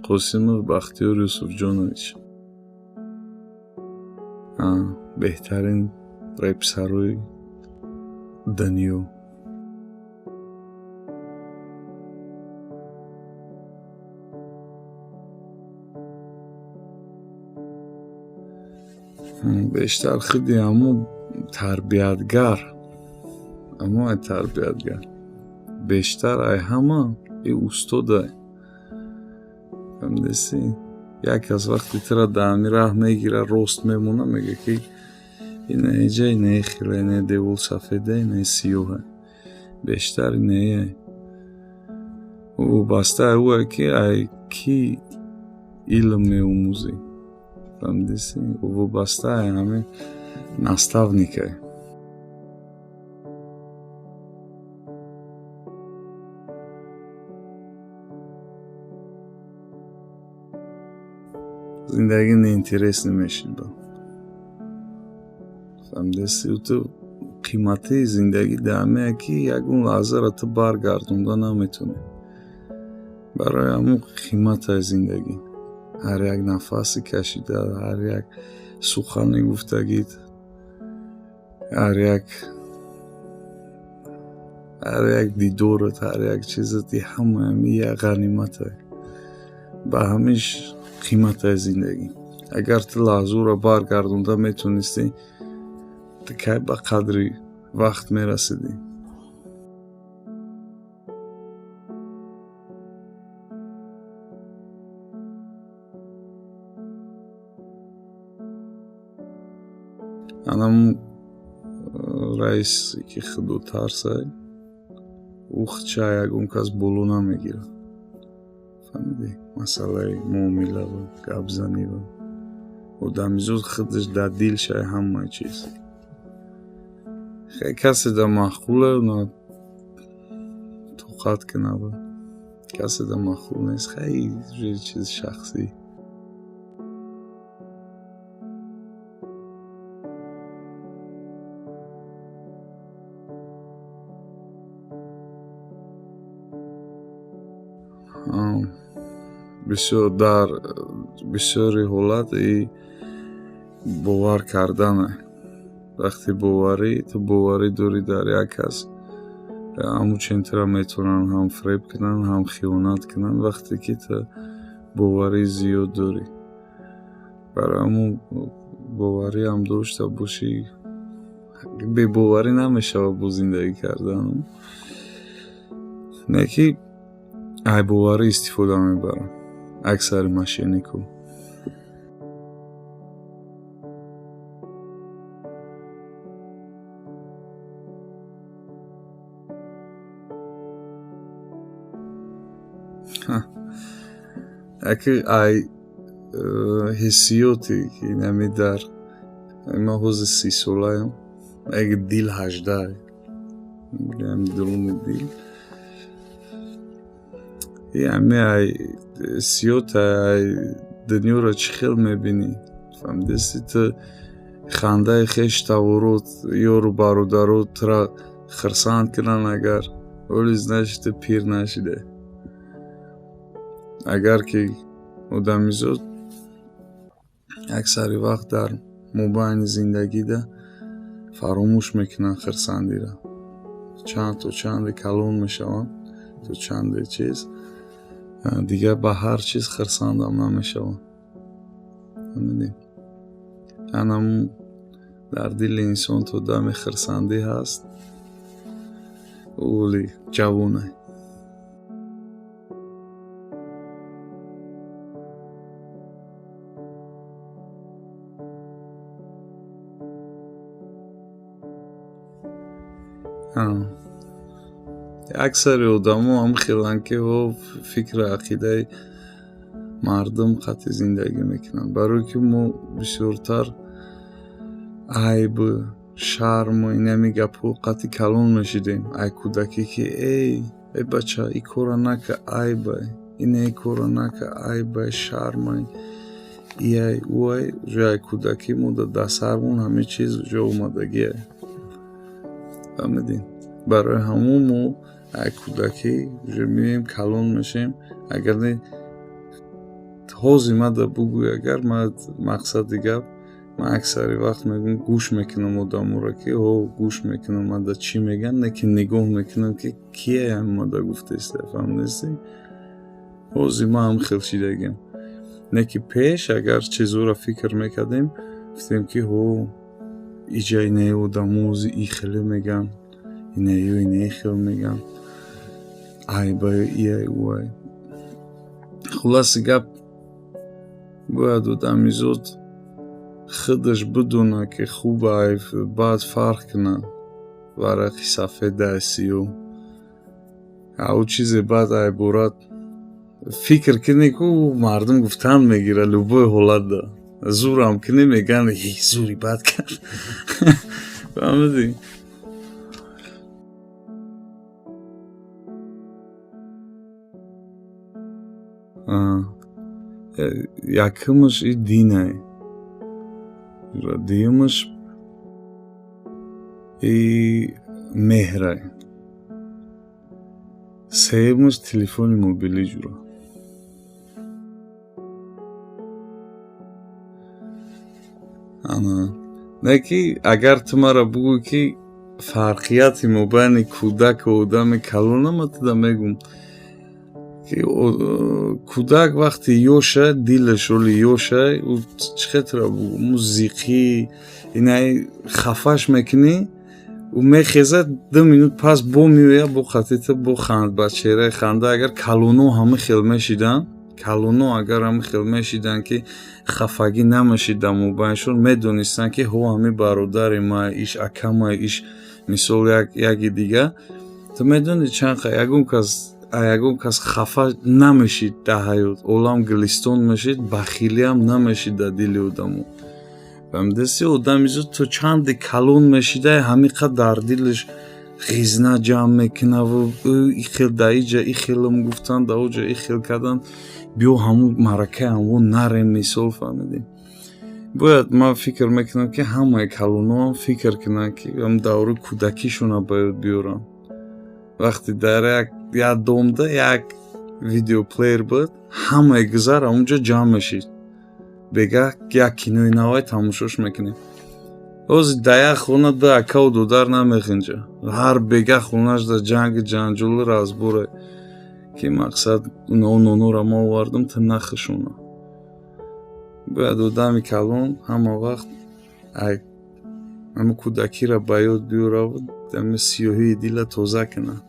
Қосимов Бахтиёр Юсуфҷонович, беҳтарин репсарои дунё. Бештар худи ҳамо тарбиятгар, ҳамо ай тарбиятгар бештар ай ҳама и устодай. Фаҳмидеси? Як кас вақте тура дар ҳамин раҳ мегира, рост мемона, мега, ки ина иҷа, инаи хела, инаи девол сафеда, инаи сиёҳа, бештар инаи вобаста ай ӯ ки ай кӣ илм меомӯзӣ. Фаҳмидеси? Вобаста ай ҳамин наставникай. Зиндагӣ неинтересный мешид. Фаҳмидаси? Ту қиматии зиндагӣ дар ҳамее, ки ягон лаҳзаро ту баргардонда наметавонӣ. Барои ҳамон қиматай зиндагӣ, ҳар як нафаси кашида, ҳар як сухани гуфтагит, ҳар як дидорат, ҳар як чизат, ҳама ҳами як ғаниматай. Ба ҳамиш қиматай зиндагӣ. Агар ту лаҳзаро баргардонда метавонистӣ, ту кай ба қадри вақт мерасидӣ? Анам раисе, ки худотарсай, ӯ худша ягон кас боло намегирад. Фаҳмидӣ? Масъалаи муомилава, гапзанива, одамизод худаш дар дилшай ҳамаи чиз. Хе, касе да маъқуле, на тоқат кунава, касе да маъқул нест. Хай, чизи шахсӣ. Бисёр дар бисёри ҳолат и бовар кардане. Вақте боварӣ, ту боварӣ дорӣ дар як кас, ҳамучен тура метавонанд ҳам фиреб кунанд, ҳам хиёнат кунанд, вақте ки ту боварии зиёд дорӣ. Барои ҳамун бовариам дошта бошӣ, бебоварӣ намешавад бо зиндагӣ кардан. Не ки ай боварӣ истифода мебаранд аксари мошенникҳо. Яке ай ҳиссиёте, ки нами дар ман ҳозир 30-солаям, як дил 18-ай, дуруни дил ҳами ай ҳиссиёт, ай дунёро чӣ хел мебинӣ. Фаҳмидаси? Ту хандаи хеш таворот, ёру бародарот тура хурсанд кунанд агар, оли, значит, ту пир нашидаӣ. Агар ки одамизод аксари вақт дар мобайни зиндагида фаромӯш мекунанд хурсандиро. Чанд то чанде калон мешаванд, то чанде чиз дигар ба ҳар чиз хурсандам намешаванд. Фаҳмидӣ? Анамун дар дили инсон то дами хурсандӣ ҳаст, ӯ ҷавонай. Аксари одамо ҳам хеланд, ки ҳо фикру ақидаи мардум қатъи зиндагӣ мекунанд, барое ки мо бисёртар айбу шарму инами гапҳо қатъи калон мешидем ай кӯдакӣ, ки эй, эй бача, ин корро нака, айбай, ина корро нака, айбай, шармай, ияй, уай. Уже ай кӯдакӣ мо дар сармон ҳамин чиз уже омадагиай. Фаҳмидӣ? Барои ҳамон мо ай кӯдакӣ уже меоем, калон мешем. Агар не, Ҳозир мада бугӯй, агар ман мақсади гап, ман аксари вақт мегӯм, гӯш мекунам одаморо, ки ҳо, гӯш мекунам, мада чӣ мегӯянд, не ки нигоҳ мекунам, ки кие мада гуфтеста, фаҳмидастӣ? Ҳозир ман ҳам хел шидагиам. Не ки пеш агар чизҳоро фикр мекардем, гуфтем, ки ҳо, иҷа инаи одамо ози и хеле мегӯянд, инаё инаи хел мегӯянд, айбаю иай уай. Хулоси гап, бояд одамизод худаш бидонад, ки хуб ай бад фарқ кунад, варақи сафед ай сиёҳ. Ав чизе бад ай борад фикр кунӣ, ку мардум гуфтан мегирад, любой ҳолатда зурам кунӣ, мегӯянд, зури бад кард, фаҳмидӣ? Якумаш и динай, дуюмаш и меҳрай, сеюмаш телефони мобилӣ, ҷура. Ана не ки агар ту маро бугӯй, ки фарқияти мобайни кӯдаку одами калона, ман туда мегӯм, ки кӯдак вақти ёша, дилаш оли ёша, ӯ чӣ хел бугӯм, ӯ зиқӣ инаи хафаш мекунӣ, ӯ мехезад, 2 минут пас бо меояд, бо қатита, бо ба чеҳраи ханда. Агар калоно ҳама хел мешиданд, калоно агар ҳама хел мешиданд, ки хафагӣ намешид дар мобайншон, медонистанд, ки ҳо, ҳами бародари ма, иш акама, иш мисол яки дига. Ту медонӣ, чанд ягон кас ягон кас хафа намешид дар ҳаёт, олам гулистон мешид, бахилиам намешид дар дили одамо. Фаҳмидаси? Одами зуд то чанде калон мешида, ҳамиқа дар дилаш ғизна ҷамъ мекунаву и хел да иҷа и хелам гуфтанд, да оҷа и хел карданд, биё ҳамун маъракаи ҳамво нарем, мисол, фаҳмидӣ? Бояд, ман фикр мекунам, ки ҳамаи калоноам фикр кунанд, ки ҳам давраи кӯдакишона ба ёд биёранд. Вақте дар як домда як видеоплеер буд, ҳамаи гузар ҳамунҷо ҷамъ мешид, бегаҳ як кинои навай тамошош мекунем. Ҳозир дар як хона ду акаву додар намехинҷа, ҳар бегаҳ хонаш дар ҷанги ҷанҷолу разборе, ки мақсад нонора ма овардам, ту нахӯшона. Бояд одами калон ҳама вақт ҳама кӯдакиро ба ёд биёраву ами сиёҳии дила тоза кунад.